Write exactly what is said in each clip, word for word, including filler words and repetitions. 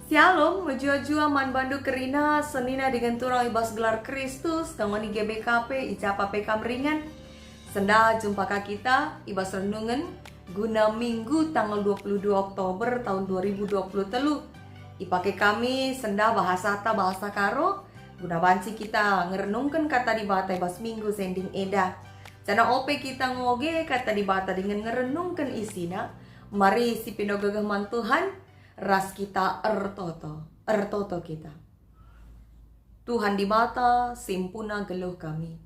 Shalom, mejuah-juah man bandu kerina, senina dingen turang i bas gelar Kristus, kanggo ni G B K P, i ja pe kam ringan. Sendah jumpa ka kita i bas renungen guna Minggu tanggal dua puluh dua Oktober tahun dua ribu dua puluh telu. Ipake kami sendah bahasata bahasa Karo, guna banci kita ngerenungken Kata Dibata i bas Minggu sending enda. Janah ope kita ngoge Kata Dibata dingen ngerenungken isina, mari sipinogegeh man Tuhan, ras kita ertoto, ertoto kita. Tuhan Dibata, simpuna geluh kami.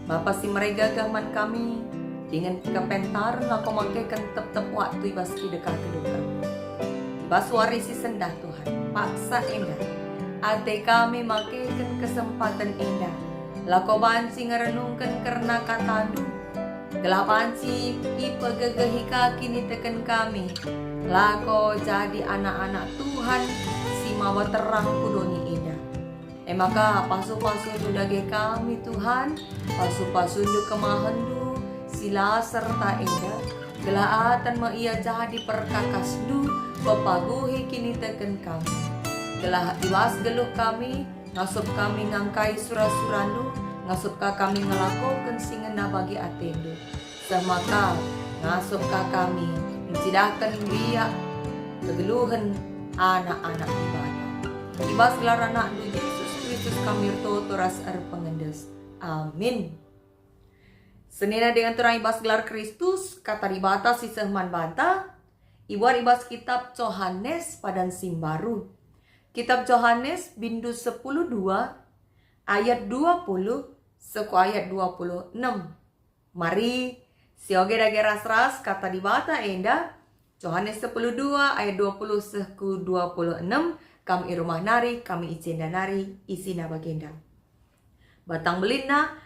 Bapa si mere gagah man kami, dingen kepentaren lako makeken tep-tep waktu i bas kidekah geluh kami. I bas wari si sendah, Tuhan, paksa enda, ate kami makeken kesempaten enda, lako banci ngerenungken kerna KataNdu, gelah banci ipegegehi ka kiniteken kami, lako jadi anak-anak Tuhan si maba terang ku doni enda. E maka pasu-pasuNdu dage kami, Tuhan, pasu-pasuNdu kemahenNdu si la serta enda, gelah atan me ia jadi perkakasNdu pepaguhi kiniteken kami. Gelah i bas geluh kami, ngasup kami ngangkai sura-suraNdu, ngasup ka kami ngelakoken si ngena bagi ateNdu. Seh maka ngasup ka kami ncidahken biak kegeluhen anak-anak Dibata. I bas gelar AnakNdu Jesus Kristus kami ertoto ras erpengendes. Amin. Senina dengan turang i bas gelar Kristus, Kata Dibata si seh man banta ibuat i bas kitab Johanes Padan si Mbaru. Kitab Johanes bindu sepuluh dua ayat dua puluh seh ku ayat dua puluh enam. Mari sioge dage ras-ras Kata Dibata enda, Johanes sepuluh dua ayat dua puluh seh ku dua puluh enam, kam i rumah nari, kami i jenda nari, isina bagenda. Batang belinna,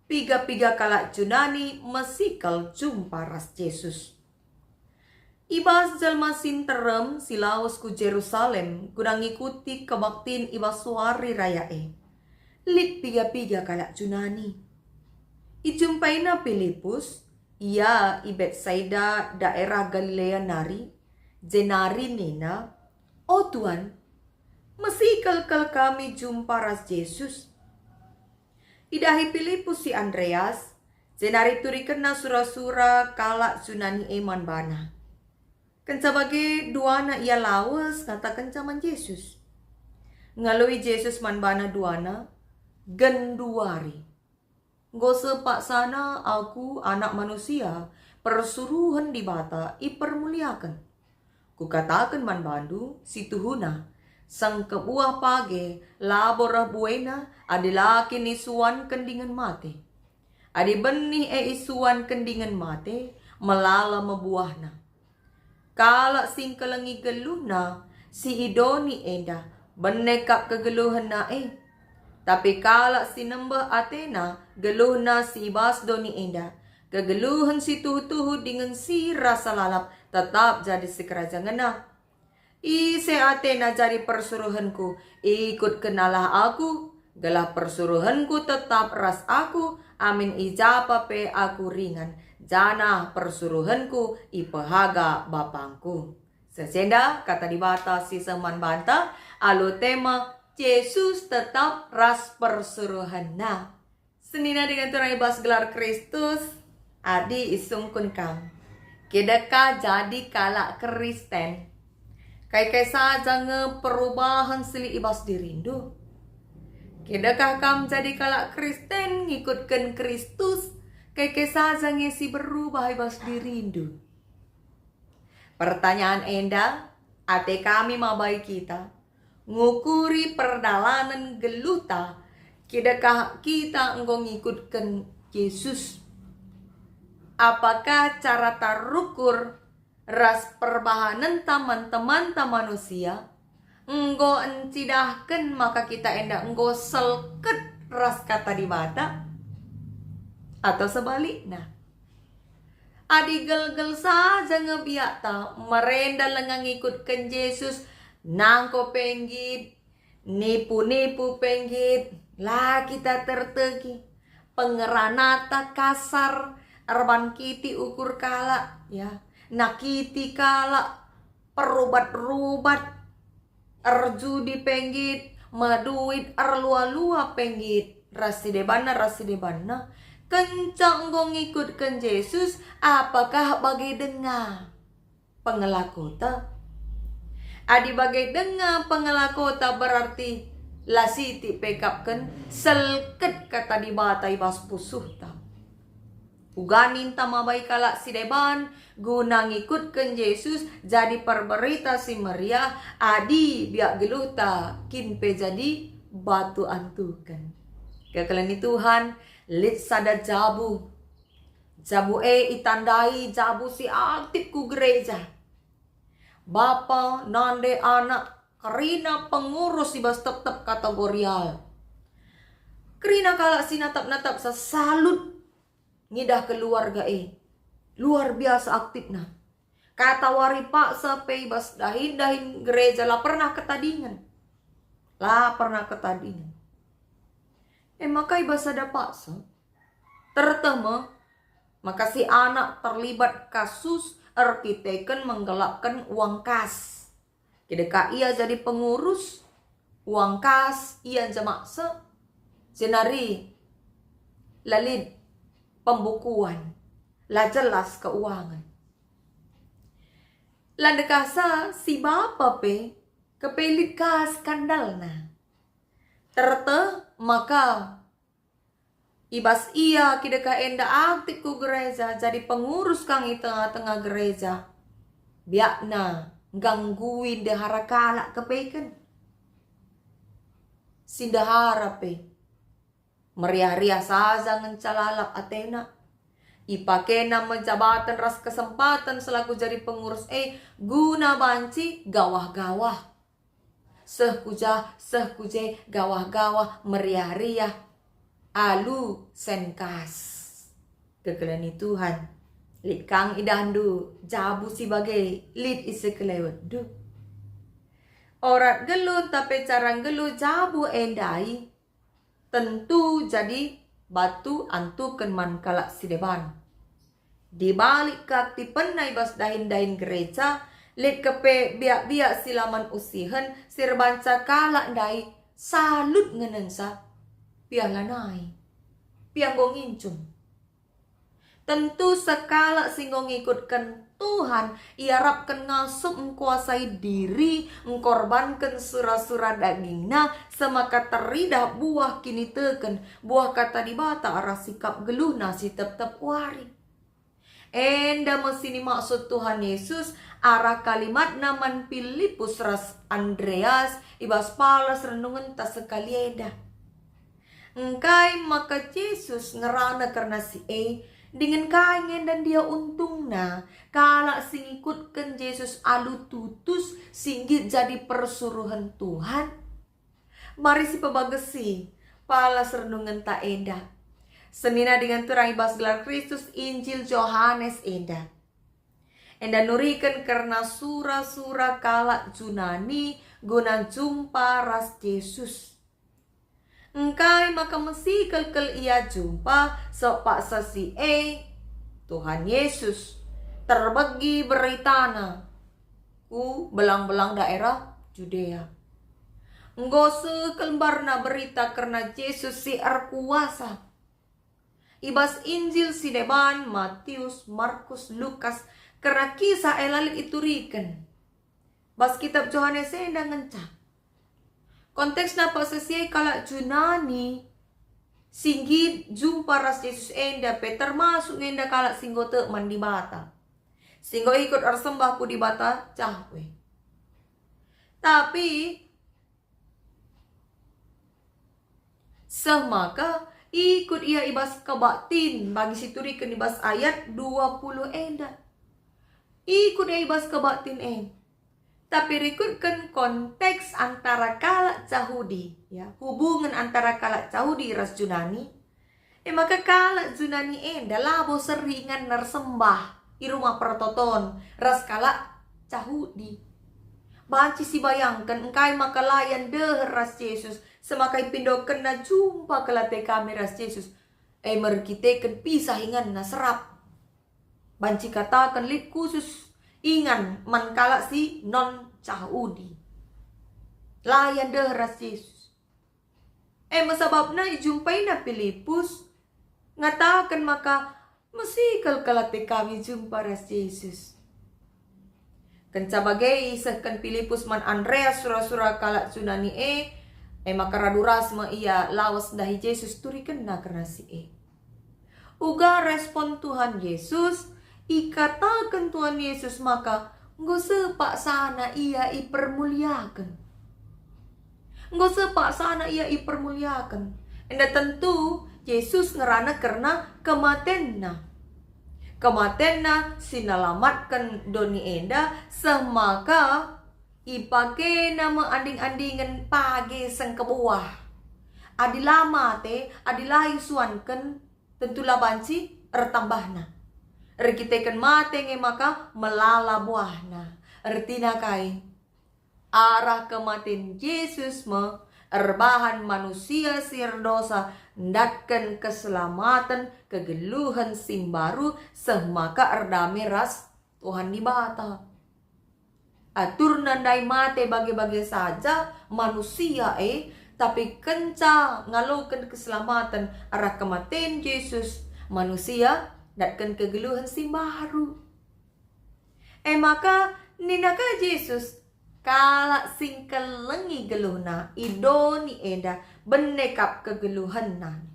piga-piga kalak Junani mesikel jumpa ras Jesus. I bas jelma si nterem si lawes ku Jerusalem guna ngikuti kebaktin i bas wari raya e, lit piga-piga kalak Junani. Ijumpaina Pilipus, ia i Betsaida daerah Galilea nari, jenari nina, "O Tuan, mesikel kal kami jumpa ras Jesus." Idahi Pilipus si Andreas, jenari turikenna sura-sura kalak Junani e man bana. Kenca bage duana ia lawes ngatakenca man Jesus. Ngaloi Jesus man bana duana, "Genduari. Enggo seh paksana Aku, Anak Manusia, persuruhen Dibata, ipermuliaken. Kukataken man bandu si tuhuna, sengkep uah page labo reh buena adi la kin isuanken dingen mate. Adi benih e isuanken dingen mate, melala me buahna. Kalak si ngkelengi geluhna si i doni enda, bene kap kegeluhenna e. Tapi kalak si nembeh atena geluhna si i bas doni enda, kegeluhen si tuhu-tuhu dingen si rasa lalap tetap jadi sikerajangenna. Ise atena jadi persuruhenKu, ikutkennalah Aku, gelah persuruhenKu tetap ras Aku, amin i ja pe Aku ringan, janah persuruhenKu ipehaga BapangKu." Seh enda Kata Dibata si seh man banta alu tema Jesus tetap ras persuruhenNa. Senina dengan turang i bas gelar Kristus, adi isungkun kam, kidekah jadi kalak Kristen, kai-kai saja nge perubahen si lit i bas dirindu. Kidekah kam jadi kalak Kristen ngikutken Kristus, kai-kai saja nge si berubah i bas dirindu. Pertanyaan enda, ate kami mabai kita ngukuri perdalanen geluhta, kidekah kita enggo ngikutken Jesus? Apakah cara tarukur ras perbahanenta man temanta manusia enggo ncidahken maka kita enda enggo selket ras Kata Dibata? Atau sebalikna? Adi gelgel saja nge biakta, merenda lenga ngikutken Jesus, nangko pe nggit, nipu-nipu pe nggit, la kita tertegi, pengeranata kasar, erbankiti ukur kalak, ya, nakiti kalak, perubat-rubat, erjudi pe nggit, meduit erlua-lua pe nggit, ras si debanna, ras si debanna. Kenca enggo ngikutken Jesus, apakah bage denga pengelakota? Adi bage denga pengelakota, berarti la sitik pe ikapken, selket Kata Dibata i bas pusuhta. Uga ninta mabai kalak si deban guna ngikutken Jesus jadi perberita si meriah, adi biak geluhta kin pe jadi batu antuken. Kekelengen Tuhan, lit sada jabu. Jabu e itandai jabu si aktif ku gereja. Bapa, nande, anak, kerina pengurus i bas tep-tep kategorial. Kerina kalak si natap-natap sasalut ngidah keluarga e. Luar biasa aktifna. Katawari paksa pe i bas dahin-dahin gereja la pernah ketadingen. La pernah ketadingen. E maka i bas sada paksa, terteh me maka si anak terlibat kasus erkiteken menggelapken uang kas. Kidekah ia jadi pengurus, uang kas ia njemaksa, jenari la lit pembukuan, la jelas keuangen. La ndekahsa si bapa pe kepe lit ka skandalna. Terteh maka i bas ia kidekah enda aktif ku gereja, jadi pengurus kang i tengah-tengah gereja. Biakna ngganggui ndehara kalak kepeken. Si ndehara pe meriah-riah saja ngenca lalap atena. Ipakena me jabaten ras kesempaten selaku jadi pengurus e guna banci gawah-gawah. Seh ku jah, seh ku je, gawah-gawah, meriah-riah, alu sen kas. Kekelengen Tuhan, lit kang idahndu jabu si bage lit i sekelewetndu? Orat nggeluh ntah pe cara nggeluh jabu e ndai tentu jadi batu antuken man kalak si deban. Di balik keaktipenna i bas dahin-dahin gereja, lit kepe biak-biak si la man usihen si erbanca kalak ndai salut ngenenca, piah lanai, piah enggo ngincung. Tentu sekalak si enggo ngikutken Tuhan iarapken ngasup engkuasai diri, engkorbanken sura-sura dagingna, semaka teridah buah kiniteken, buah Kata Dibata arah sikap geluhna si tep-tep wari. Enda me si nimaksud Tuhan Yesus arah kalimatNa man Pilipus ras Andreas i bas palas renungenta sekali enda. Engkai maka Jesus ngerana kerna si e? Dingen kai nge enda ndia untungna kalak si ngikutken Jesus alu tutus si nggit jadi persuruhen Tuhan? Mari sipebagesi palas renungenta enda. Senina dingen turang i bas gelar Kristus, Injil Johanes enda. Enda nuriken kerna sura-sura kalak Junani guna jumpa ras Jesus. Engkai maka mesikel-kel ia jumpa, sebab paksa si e Tuhan Yesus terbegi beritana ku belang-belang daerah Judea. Enggo seh kal mbarna berita kerna Jesus si erkuasa. I bas Injil si deban, Matius, Markus, Lukas, kerna kisah e la lit ituriken. Bas kitab Johanes enda ngenca. Konteksna paksa si e kalak Junani si nggit jumpa ras Jesus enda pe termasuk nge enda kalak si enggo tek man Dibata, si enggo ikut ersembah ku dibata Jahwe. Tapi seh maka ikut ia i bas kebaktin, bagi si turiken i bas ayat dua puluh enda. Ikut ia i bas kebaktin e. Tapi rikutken konteks antara kalak Jahudi, ya, hubungen antara kalak Jahudi ras Junani, e maka kalak Junani enda labo sering nge ersembah i Rumah Pertoton ras kalak Jahudi. Banci sibayangken engkai maka la ia ndeher ras Jesus, semaka ipindokenna jumpa kal ate kami ras Jesus, e merkiteken pisah inganna serap. Banci kataken lit khusus ingan man kalak si non-Jahudi. la ia ndeh ras Jesus. E me sabapna ijumpaina Pilipus, ngataken maka, "Mesikel kal ate kami jumpa ras Jesus." Kenca bage isehken Pilipus man Andreas sura-sura kalak Junani e, e maka radu ras me ia lawes ndahi Jesus turikenna kerna si e. Uga respon Tuhan Yesus, ikataken Tuhan Yesus maka enggo seh paksana ia ipermuliaken. Enggo seh paksana ia ipermuliaken. Enda tentu Yesus ngerana kerna kematenNa. KematenNa si nelamatken doni enda seh maka ipakeNa me anding-andingen page sengkebuah. Adi la mate, adi la isuanken, tentu la banci ertambahna. Erkiteken mate nge maka melala buahna. Ertina kai? Arah kematen Jesus me erbahan manusia si erdosa ndatken keselamaten, kegeluhen si mbaru, seh maka erdame ras Tuhan Dibata. Aturna ndai mate bage-bage saja manusia e, tapi kenca ngaloken keselamaten arah kematen Jesus, manusia ndatken kegeluhen si mbaru. E maka nina ka Jesus, "Kalak si ngkelengi geluhna i doni enda bene kap kegeluhenna."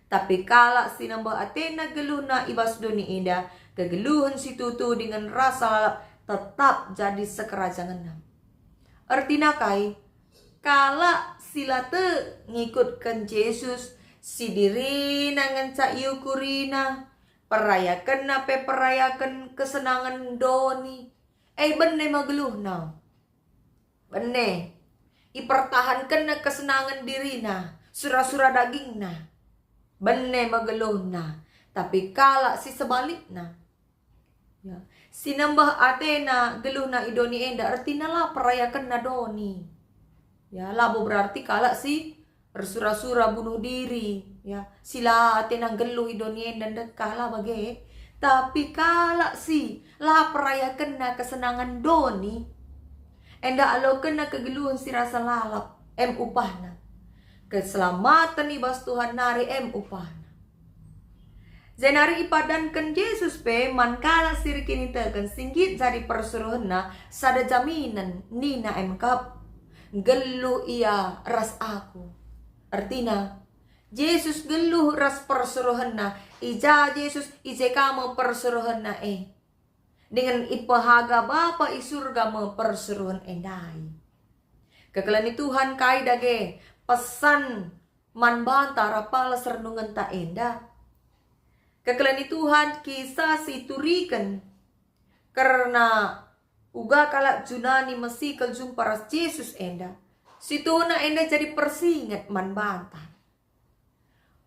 Tapi kalak si nembeh atena geluhna i bas doni enda, kegeluhen si tutu dingen rasa lalap tetap jadi sekerajangenna. Ertina kai? Kalak si la tek ngikutken Jesus, si dirina ngenca iukurina, perayakenna pe perayaken kesenangen doni, e bene me geluhna. Bene, ipertahankenna kesenangen dirina, sura-sura dagingna. Bene me geluhna, tapi kalak si sebalikna. Ya, si nembeh atena geluhna i doni enda, ertina la perayakenna doni. Ya, labo berarti kalak si ersura-sura bunuh diri, ya, si la atena nggeluh i doni enda ndekah, la bage. Tapi kalak si la perayakenna kesenangen doni, enda alokenna kegeluhen si rasa lalap, em upahna. Keselamaten i bas Tuhan nari em upahna. Jenari ipadanken Jesus pe man kalak si erkiniteken si nggit jadi persuruhenNa sada jaminen, nina em kap, "Nggeluh ia ras Aku." Ertina, Jesus nggeluh ras persuruhenNa, i ja Jesus, i je ka me persuruhenNa e. Dingen ipehaga Bapa i Surga me persuruhen e ndai. Kekelengi Tuhan, kai dage pesan man banta arah pales renungenta enda? Kekelengi Tuhan, kisah si ituriken kerna uga kalak Junani mesikel jumpa ras Jesus enda, situhuna enda jadi persinget man banta.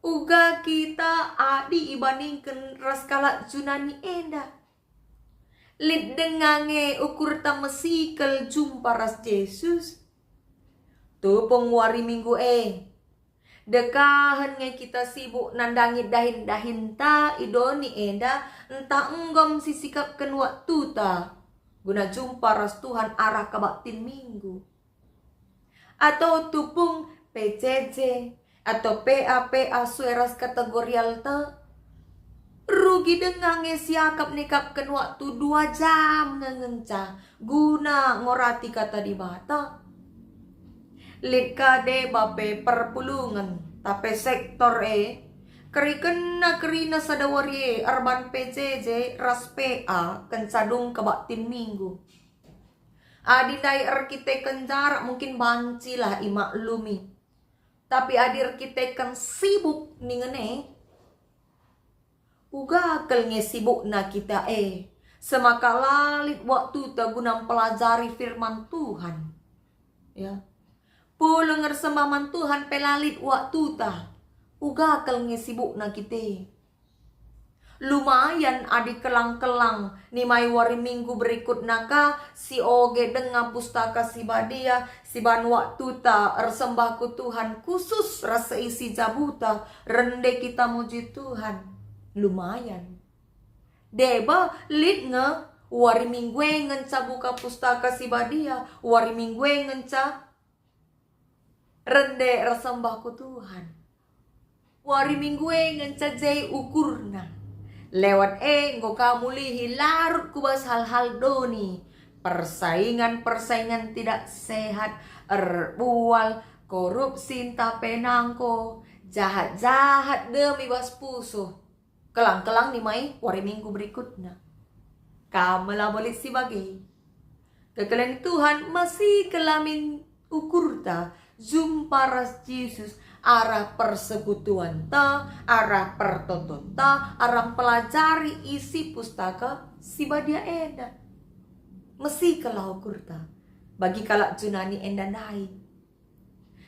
Uga kita adi ibandingken ras kalak Junani enda. Lit denga nge ukurta mesikel jumpa ras Jesus. Tupung wari Minggu e, dekahen nge kita sibuk nandangi dahin-dahinta i doni enda, ntah enggom sisikapken waktuta guna jumpa ras Tuhan arah kebaktin Minggu. Atau tupung P C J, atau P A P A sue ras kategorialta. Rugi denga nge siakap nikapken waktu dua jam nge ngenca guna ngorati Kata Dibata. Lit ka deba pe perpulungen, tape sektor e, kerikenna kerina sada wari e erban P C J ras P A kenca dung kebaktin Minggu. Adi ndai erkiteken jarak mungkin bancilah imaklumi. Tapi adi erkiteken sibuk ningen e, uga kal nge sibukna kita e, semaka la lit waktuta guna mpelajari firman Tuhan. Ya. Pulung ersembah man Tuhan pe la lit waktuta, uga kal nge sibukna kita e. Lumayan adi kelang-kelang nimai wari Minggu berikutna ka si oge denga Pustaka Si Badia, si ban waktuta ersembah ku Tuhan khusus ras seisi jabuta, rende kita muji Tuhan. Lumayan. Deba lit nge wari Minggu e ngenca buka Pustaka Si Badia, wari Minggu e ngenca rende ersembah ku Tuhan. Wari Minggu e ngenca je ukurna. Lewat e enggo ka mulihi larut ku bas hal-hal doni, persaingan-persaingan tidak sehat, erbual, korupsi ntah pe nangko, jahat-jahat dem i bas pusuh. Kelang-kelang nimai wari Minggu berikutna. Kam me labo lit si bage. Kekelengen Tuhan mesikel amin ukurta jumpa ras Jesus arah persekutuanta, arah pertotonta, arah mpelajari isi Pustaka Si Badia enda. Mesikellah ukurta bagi kalak Junani enda ndai.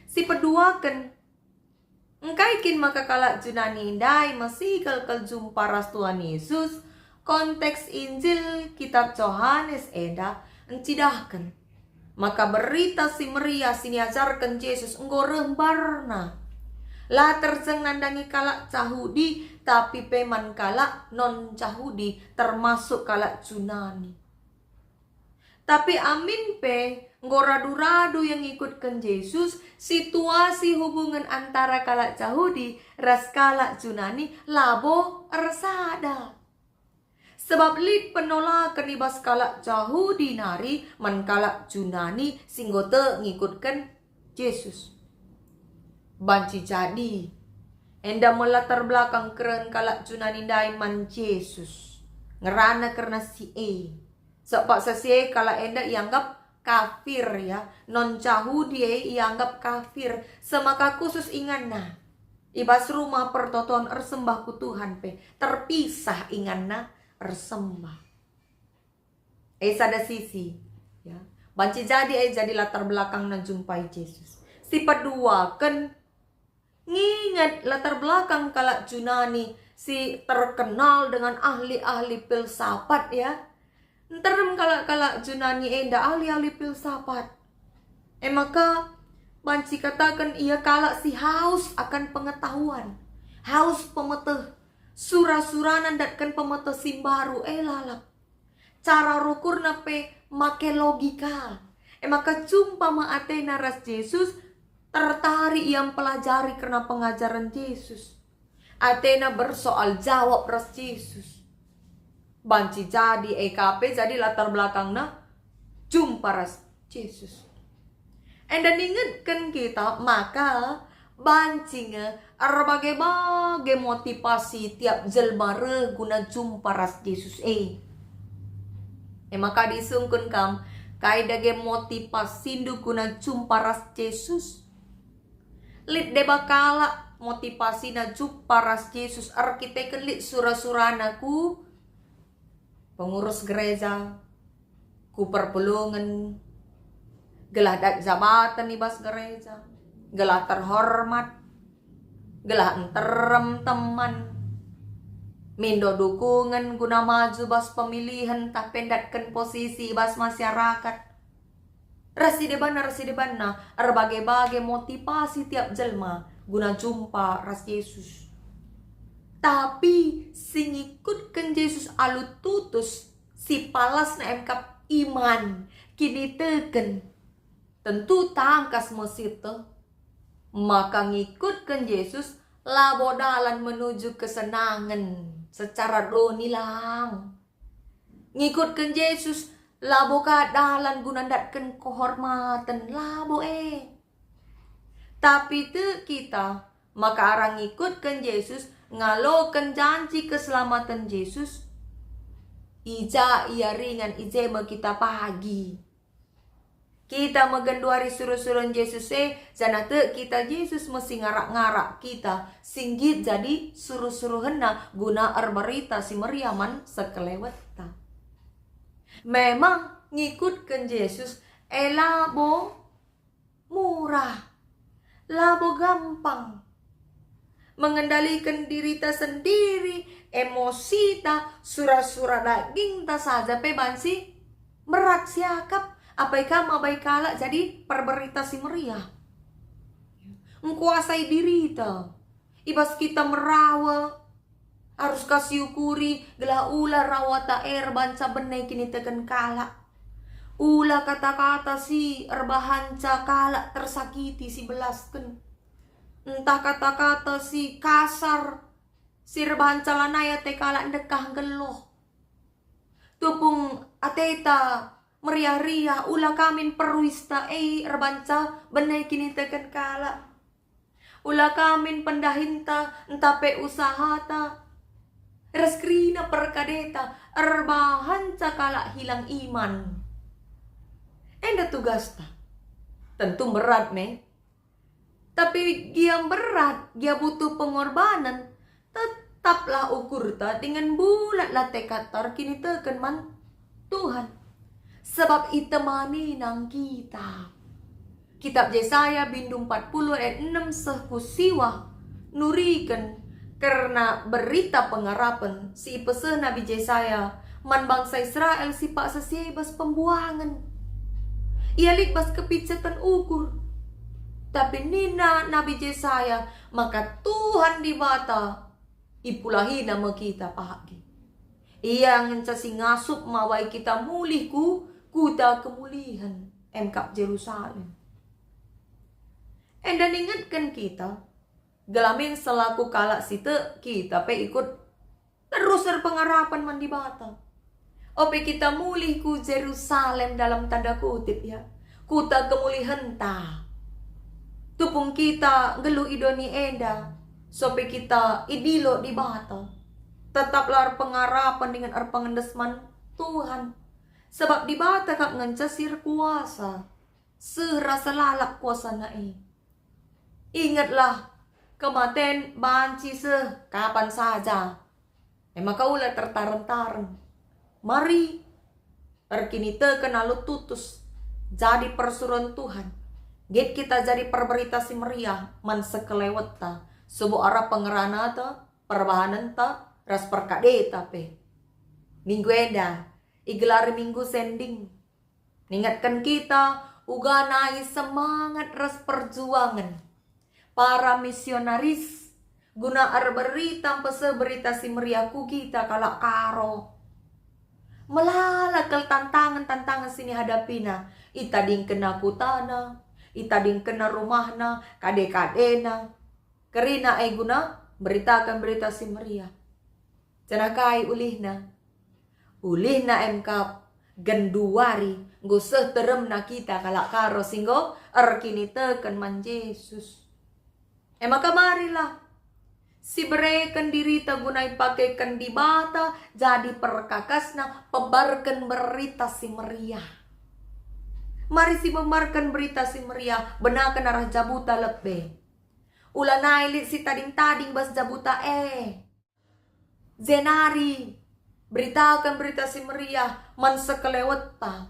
Si peduaken, engkai kin maka kalak Junani ndai mesikel kal jumpa ras Tuhan Yesus? Konteks Injil Kitab Johanes enda ncidahken maka Berita Si Meriah si niajarken Jesus enggo reh mbarna. La terjeng nandangi kalak Jahudi, tapi pe man kalak non-Jahudi, termasuk kalak Junani. Tapi amin pe enggo radu-radu ia ngikutken Jesus, situasi hubungen antara kalak Jahudi ras kalak Junani labo ersada. Sebab lit penolaken i bas kalak Jahudi nari man kalak Junani si enggo tek ngikutken Jesus. Banci jadi, enda me latar belakang kerehen kalak Junani ndai man Jesus, ngerana kerna si e. Sepaksa si e kalak enda ianggap kafir, ya, non-Jahudi e ianggap kafir, semaka khusus inganna. I bas rumah pertoton ersembah ku Tuhan pe terpisah inganna ersembah. E sada sisi, ya. Banci jadi e jadi latar belakangna jumpai Jesus. Si peduaken, nginget latar belakang kalak Junani si terkenal dengan ahli-ahli filsafat, ya. Nterem kalak-kalak Junani enda ahli-ahli filsafat. E maka banci kataken ia kalak si haus akan pengetahuan, haus pemeteh, sura-surana ndatken pemeteh si mbaru e lalap. Cara rukurna pe make logika. E maka jumpa me atena ras Jesus, tertarik ia mpelajari kerna pengajaren Jesus. Atena bersoal jawab ras Jesus. Banci jadi e ka pe jadi latar belakangna jumpa ras Jesus. Enda ningetken kita maka banci nge erbage-bage motivasi tiap jelma reh guna jumpa ras Jesus e. E maka adi isungkun kam, kai dage motivasindu guna jumpa ras Jesus? Lit deba kalak motivasina jumpa ras Jesus erkiteken lit sura-surana ku pengurus gereja, ku perpulungen, gelah dat jabaten i bas gereja, gelah terhormat, gelah nterem teman, mindo dukungen guna maju bas pemilihen ntah pe ndatken posisi i bas masyarakat. Ras si debanna, ras si debanna, erbage-bage motivasi tiap jelma guna jumpa ras Jesus. Tapi si ngikutken Jesus alu tutus, si palasna e kap iman, kiniteken, tentu tangkas me sieteh. Maka ngikutken Jesus labo dalan menuju kesenangen secara doni lang. Ngikutken Jesus labo ka dalan guna ndatken kehormaten, labo e. Tapi tek kita maka arah ngikutken Jesus, ngaloken janji keselamaten Jesus, i ja ia ringan, i je me kita pagi. Kita me genduari suru-surun Jesus e, janah tek kita Jesus me si ngarak-ngarak kita, si nggit jadi suru-suruhenna guna erberita si meriah man sekelewetta. Memang ngikutken Jesus e labo murah, labo gampang. Mengendaliken dirita sendiri, emosita, sura-sura dagingta saja pe banci merak siakap, apai kam abai kalak jadi perberita si meriah. Engkuasai dirita. I bas kita merawa, arus ka siukuri gelah ula rawa ta erbanca bene kiniteken kalak. Ula kata-kata si erbahanca kalak tersakiti si belasken, ntah kata-kata si kasar si erbahanca lanai ate kalak ndekah nggeluh. Tupung ateta meriah-riah, ula ka min peruista e erbahanca bene kiniteken kalak. Ula ka min pendahinta ntah pe usahata ras kerina perkadeta erbahanca kalak hilang iman. Enda tugasta. Tentu berat me. Tapi gia berat, gia butuh pengorbanen, tetaplah ukurta dingen bulatlah tekadta erkiniteken man Tuhan. Sebab itemani nang kita. Kitab Jesaya bindu empat puluh ayat enem seh ku siwah nuriken kerna berita pengarapen si ipeseh Nabi Jesaya man bangsa Israel si paksa si e bas pembuangen. Ia lit bas kepiceten ukur. Tapi nina Nabi Jesaya maka Tuhan Dibata ipulahina me kita pagi. Ia ngenca si ngasup mabai kita mulih ku kuta kemulihen, emkap Jerusalem. Enda ningetken kita, gelah min selaku kalak si tek kita pe ikut terus erpengarapen man Dibata. Ope kita mulih ku Jerusalem dalam tanda kutip ya, kuta kemulihenta. Tupung kita nggeluh i doni enda, sope kita idilo Dibata. Tetaplah erpengarapen dingen erpengendes man Tuhan. Sebab Dibata kap ngenca si erkuasa. Seh rasa lalap kuasana e. Ingetlah, kematen banci seh kapan saja. E maka ula tertaren-taren. Mari erkiniteken alu tutus jadi persuruhen Tuhan. Nggit kita jadi perberita si meriah man sekelewetta, subuk arah pengeranata, perbahanenta, ras perkadeta pe. Minggu enda igelari Minggu Sending. Ningetken kita uga nai semangat ras perjuangen para misionaris guna erberita mpeseh Berita Si Meriah ku kita kalak Karo. Melala kal tantangen-tantangen si nihadapina, itadingkenna kutana, itadingkenna rumahna, kade-kadena. Kerina e guna mberitaken Berita Si Meriah. Janah kai ulihna? Ulihna emkap, genduari enggo seh teremna kita kalak Karo si enggo erkiniteken man Jesus. E maka marilah, sibereken dirita guna ipakeken Dibata jadi perkakasna pembarken Berita Si Meriah. Mari sipembarken Berita Si Meriah, benaken arah jabuta lebe. Ula nai lit sitading-tading bas jabuta e. Jenari beritaken Berita Si Meriah man sekelewetta,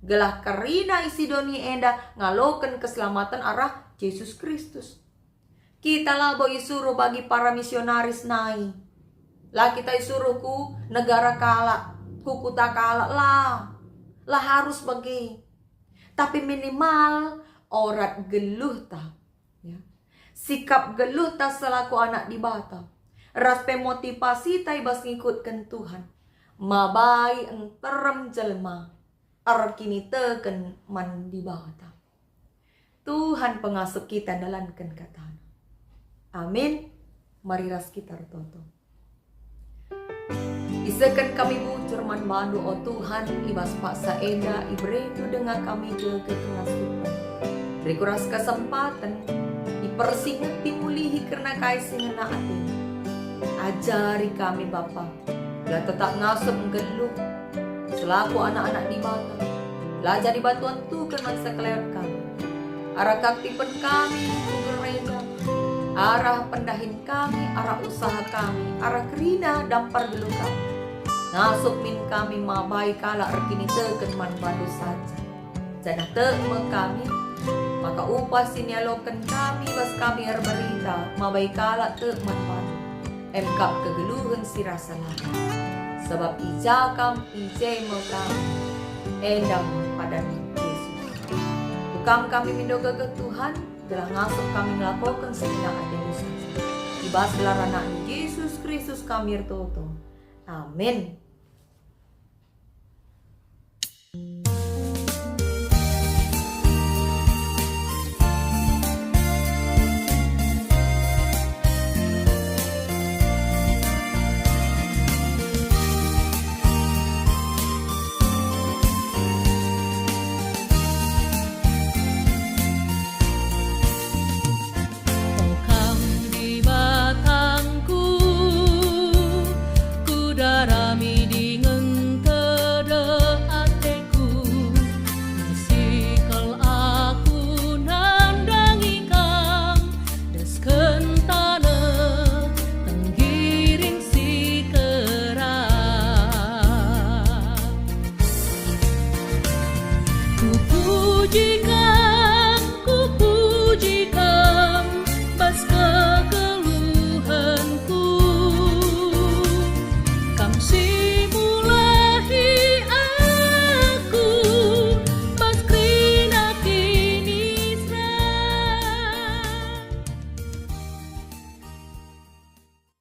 gelah kerina isi doni enda ngaloken keselamaten arah Jesus Kristus. Kita labo isuruh bagi para misionaris nai. La kita isuruh ku negara kalak, ku kuta kalak, la. La harus bage. Tapi minimal orat geluhta. Ya. Sikap geluhta selaku anak Dibata, ras pe motivasita i bas ngikutken Tuhan, mabai nterem jelma erkiniteken man Dibata. Tuhan pengasup kita ndalanken kataNa. Amin. Mari ras kita ertoto. Isehken kami bujur man baNdu, o Tuhan, i bas paksa enda ibereNdu denga kami gegeh kengasupen. Beri ku ras kesempaten, ipersingeti mulihi kerna kai si ngena ateNdu. Ajari kami, Bapa, gelah tetap ngasup nggeluh selaku anak-anak Dibata, gelah jadi batuan tuken man sekelewet kami. Arah keaktifen kami ku gereja, arah pendahin kami, arah usaha kami, arah kerina dampar geluh kami. Ngasup min kami mabai kalak erkiniteken man baNdu saja. Janah tek me kami, maka upah si nialoken kami bas kami erberita mabai kalak tek man baNdu, emkap kegeluhen si rasa lalap. Sabap i ja Kam, i je me kami. Enda me padan Jesus. Ku Kam kami mindo gegeh, Tuhan, gelah ngasup kami ngelakoken si ngena ateNdu saja. I bas gelar AnakNdu Jesus Kristus kami ertoto. Amin.